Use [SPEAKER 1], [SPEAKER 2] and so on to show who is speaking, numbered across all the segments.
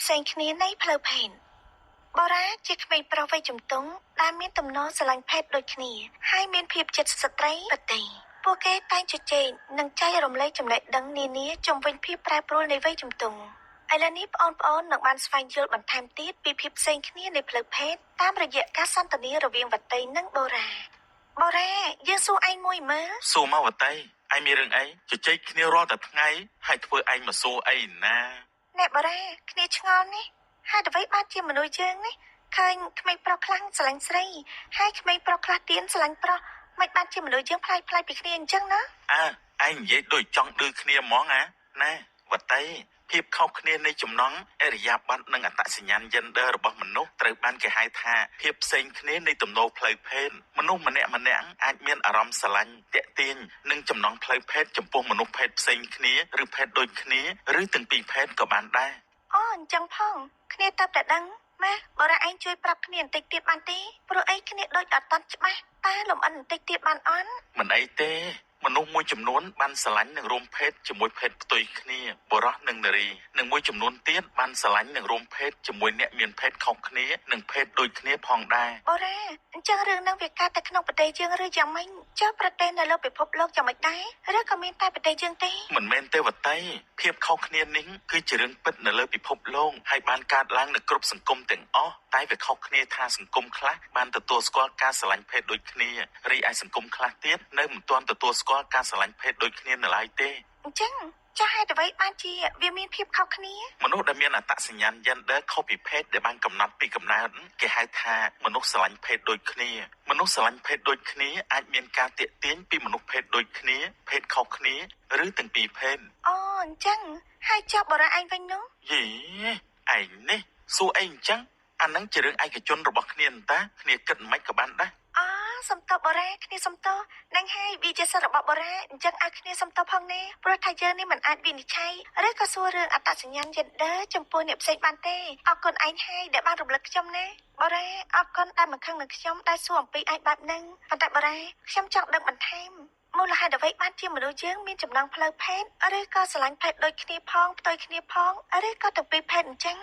[SPEAKER 1] ផ្សេងគ្នានៃផ្លូវភេទបូរ៉ាជាក្មេងប្រុសវ័យជំទង់ដែលមានទំនោរស្រឡាញ់ភេទដូចគ្នាហើយមានភាពចិត្តស្ត្រីប្រតិពួកគេតែងជជែកនិងចែករំលែកចំណេះដឹងនានាជុំវិញភាពប្រែប្រួលនៃវ័យជំទង់ឥឡូវនេះបងប្អូននឹងបានស្វែងយល់បន្ថែមទៀតពីភាពផ្សេងគ្នានៃផ្លូវភេទតាមរយៈការសន្ទនារវាងវតីនិងបូរ៉ាបូរ៉ាយើងសួរឯងមួយមើល
[SPEAKER 2] សួរមកវតីឯងមានរឿងអីជជែកគ្នារាល់តែថ្ងៃហើយធ្វើឯងមកសួរអីណា
[SPEAKER 1] អ្នកបូរ៉ាគ្នាឆ្ងល់នេះហេតុអ្វីបានជាមនុស្សយើងនេះឃើញក្មេងប្រុសខ្លះស្រឡាញ់ស្រីហើយក្មេងប្រុសខ្លះទៀតស្រឡាញ់ប្រុសមិនបានជាមនុស្សយើងប្លែកប្លែកពីគ្នាអញ្ចឹងណា
[SPEAKER 2] អើឯងនិយាយដូចចង់ឌឺគ្នាហ្មងអាណែវតីភាពខុសគ្នានៃចំណង់អរិយាប័ត្រនិងអត្តសញ្ញាណ gender របស់មនុស្សត្រូវបានគេហៅថាភាពផ្សេងគ្នានៃទំនោរផ្លូវភេទមនុស្សម្នាក់ម្នាក់អាចមានអារម្មណ៍ស្រឡាញ់ទាក់ទាញនិងចំណង់ផ្លូវភេទចំពោះមនុស្សភេទផ្សេងគ្នាឬភេទដូចគ្នាឬទាំងពីរភេទក៏បានដែរ
[SPEAKER 1] អូអញ្ចឹងផងគ្នាទៅតែដឹងម៉ាបរ៉ាឯងជួយប្រាប់គ្នាបន្តិចទៀតបានទេព្រោះអីគ្នាដូចអត់តន់ច្បាស់តើលំអិនបន្តិចទៀតបានអន់
[SPEAKER 2] មិនអីទេមនុស្សមួយចំនួនបានស្រឡាញ់និងរួមភេទជាមួយភេទផ្ទុយគ្នាបុរសនិងនារីនិងមួយចំនួនទៀតបានស្រឡាញ់និងរួមភេទជាមួយអ្នកមានភេទខុសគ្នានិងភេទដូចគ្នាផងដែរ
[SPEAKER 1] បូរ៉ាអញ្ចឹងរឿងនឹងវាកើតតែក្នុងប្រទេសយើងឬយ៉ាងម៉េចចុះប្រទេសនៅលើពិភពលោកយ៉ាងម៉េចដែរឬក៏មានតែប្រទេសយើងទេ
[SPEAKER 2] មិនមែនទេវតីភាពខុសគ្នានេះគឺជារឿងពិតនៅលើពិភពលោកហើយបានកើតឡើងនៅគ្រប់សង្គមទាំងអស់តែវាខុសគ្នាថាសង្គមខ្លះបានទទួលស្គាល់ការស្រឡាញ់ភេទដូចគ្នារីឯសង្គមខ្លះទៀតនៅមិនទាន់ទទួលស្គាល់ការស្រឡាញ់ភេទដូចគ្នានៅឡើយទេ
[SPEAKER 1] អញ្ចឹងចុះហេតុអ្វីបានជាវាមានភាពខុសគ្នា
[SPEAKER 2] មនុស្សដែលមានអត្តសញ្ញាណ gender ខុសពីភេទដែលបានកំណត់ពីកំណើតគេហៅថាមនុស្សស្រឡាញ់ភេទដូចគ្នាមនុស្សស្រឡាញ់ភេទដូចគ្នាអាចមានការទាក់ទាញពីមនុស្សភេទដូចគ្នាភេទខុសគ្នាឬទាំងពីរភេទ
[SPEAKER 1] អូអញ្ចឹងហើយចុះបូរ៉ាឯងវិញនោះ
[SPEAKER 2] យេឯងនេះសួរអីអញ្ចឹងអាហ្នឹងជារឿងឯកជនរបស់គ្នាអន្តាគ្នាគិតមិនក៏បានដែរ
[SPEAKER 1] អូសំតបូរ៉ាគ្នាសំតនឹងហើយវាជាសិទ្ធិរបស់បូរ៉ាអញ្ចឹងឲ្យគ្នាសំតផងណាព្រោះថាយើងនេះមិនអាចវិនិច្ឆ័យឬក៏សួររឿងអត្តសញ្ញាណ gender ចំពោះអ្នកផ្សេងបានទេអរគុណឯងហើយដែលបានរំលឹកខ្ញុំណាបូរ៉ាអរគុណដែលមិនខឹងនឹងខ្ញុំដែលសួរអំពីឯងបែបហ្នឹងប៉ុន្តែបូរ៉ាខ្ញុំចង់ដឹងបន្ថែមមូលហេតុអ្វីបានជាមនុស្សយើងមានចំណងផ្លូវភេទឬក៏ស្រឡាញ់ភេទដូចគ្នាផងផ្ទុយគ្នាផងឬក៏ទាំងពីរភេទអញ្ចឹង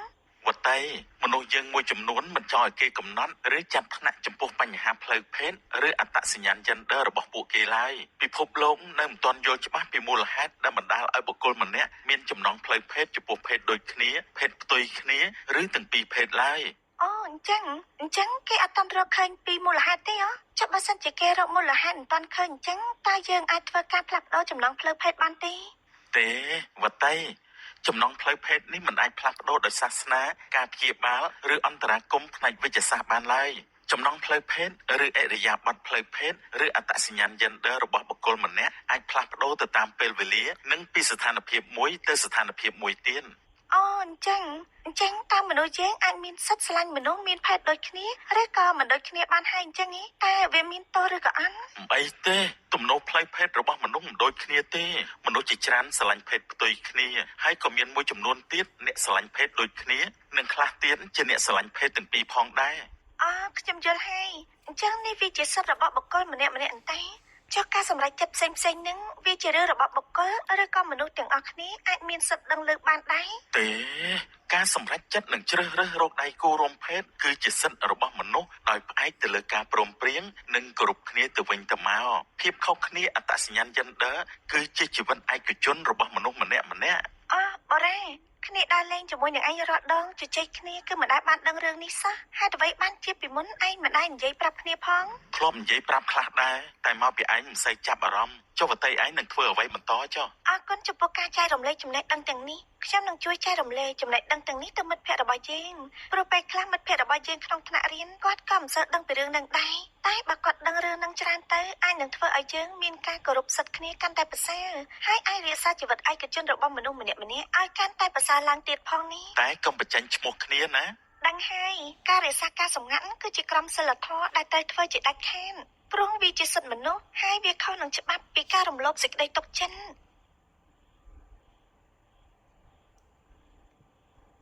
[SPEAKER 2] វតីមនុស្សយើងមួយចំនួនមិនចង់ឲ្យគេកំណត់ឬចាត់ថ្នាក់ចំពោះបញ្ហាផ្លូវភេទឬអត្តសញ្ញាណ gender របស់ពួកគេឡើយពិភពលោកនៅមិនទាន់យល់ច្បាស់ពីមូលហេតុដែលបណ្ដាលឲ្យបុគ្គលម្នាក់មានចំណងផ្លូវភេទចំពោះភេទដូចគ្នាភេទផ្ទុយគ្នាឬទាំងពីរភេទឡើយ
[SPEAKER 1] អូអញ្ចឹងអញ្ចឹងគេអត់ទាន់រកឃើញពីមូលហេតុទេហ៎ចុះបើសិនជាគេរកមូលហេតុមិនទាន់ឃើញអញ្ចឹងតើយើងអាចធ្វើការផ្លាស់ប្ដូរចំណងផ្លូវភេទបានទេ
[SPEAKER 2] ទេវតីចំណងផ្លូវភេទនេះមិនអាចផ្លាស់ប្ដូរដោយសាសនាការព្យាបាលឬអន្តរាគមន៍ផ្នែកវិទ្យាសាស្ត្របានឡើយចំណងផ្លូវភេទឬអរិយាប័ត្រផ្លូវភេទឬអត្តសញ្ញាណ gender របស់បុគ្គលម្នាក់អាចផ្លាស់ប្ដូរទៅតាមពេលវេលានិងពីស្ថានភាពមួយទៅស្ថានភាពមួយទៀត
[SPEAKER 1] អូអញ្ចឹងអញ្ចឹងតើមនុស្សយើងអាចមានសិទ្ធិស្រឡាញ់មនុស្សមានភេទដូចគ្នាឬក៏មិនដូចគ្នាបានហើយអញ្ចឹងឯងតើវាមានទោសឬក៏អន់
[SPEAKER 2] មិនអីទេទំនោរផ្លូវភេទរបស់មនុស្សមិនដូចគ្នាទេមនុស្សជាច្រើនស្រឡាញ់ភេទផ្ទុយគ្នាហើយក៏មានមួយចំនួនទៀតអ្នកស្រឡាញ់ភេទដូចគ្នានិងខ្លះទៀតជាអ្នកស្រឡាញ់ភេទទាំងពីរផងដែរ
[SPEAKER 1] អូខ្ញុំយល់ហើយអញ្ចឹងនេះវាជាសិទ្ធិរបស់បុគ្គលម្នាក់ម្នាក់អន្តែចុះការសម្រេចចិត្តផ្សេងផ្សេងនឹងវាជារឿងរបស់បុគ្គលឬក៏មនុស្សទាំងអស់គ្នាអាចមានសិទ្ធិដឹងលើបានដែរ
[SPEAKER 2] ទេការសម្រេចចិត្តនិងជ្រើសរើសរកដៃគូរួមភេទគឺជាសិទ្ធិរបស់មនុស្សដោយផ្អែកទៅលើការព្រមព្រៀងនិងគោរពគ្នាទៅវិញទៅមកភាពខុសគ្នាអត្តសញ្ញាណ gender គឺជាជីវិតឯកជនរបស់មនុស្សម្នាក់ម្នាក់
[SPEAKER 1] អូបូរ៉ាគ្នាដើរលេងជាមួយនឹងឯងរាល់ដងជជែកគ្នាគឺមិនដែលបានដឹងរឿងនេះសោះហេតុអ្វីបានជាពីមុនឯងមិនដែលនិយាយប្រាប់គ្នាផង
[SPEAKER 2] ធ្លាប់និយាយប្រាប់ខ្លះដែរតែមកពីឯងមិនសូវចាប់អារម្មណ៍ចុះវតីឯងនឹងធ្វើអ្វីបន្តចុះ
[SPEAKER 1] អរគុណចំពោះការចែករំលែកចំណេះដឹងទាំងនេះខ្ញុំនឹងជួយចែករំលែកចំណេះដឹងទាំងនេះទៅមិត្តភ័ក្តិរបស់យើងព្រោះពេលខ្លះមិត្តភ័ក្តិរបស់យើងក្នុងថ្នាក់រៀនគាត់ក៏មិនសូវដឹងពីរឿងនឹងដែរតែបើគាត់ដឹងរឿងនឹងច្រើនទៅអាចនឹងធ្វើឲ្យយើងមានការគោរពសិទ្ធិគ្នាកាន់តែប្រសើរហើយអាចរក្សាជីវិតឯកជនរបស់មនុស្សម្នាក់ៗឲ្យកាន់តែប្រសើរឡើងទៀតផងនេះ
[SPEAKER 2] តែកុំបញ្ចេញឈ្មោះគ្នាណា
[SPEAKER 1] ដឹងហើយការរក្សាការសម្ងាត់គឺជាក្រមសីលធម៌ដែលត្រូវធ្វើជាដាច់ខាតព្រោះវាជាសិទ្ធិមនុស្សហើយវាខុសនឹងច្បាប់ពីការរំលោភសេចក្តីទុកចិត្ត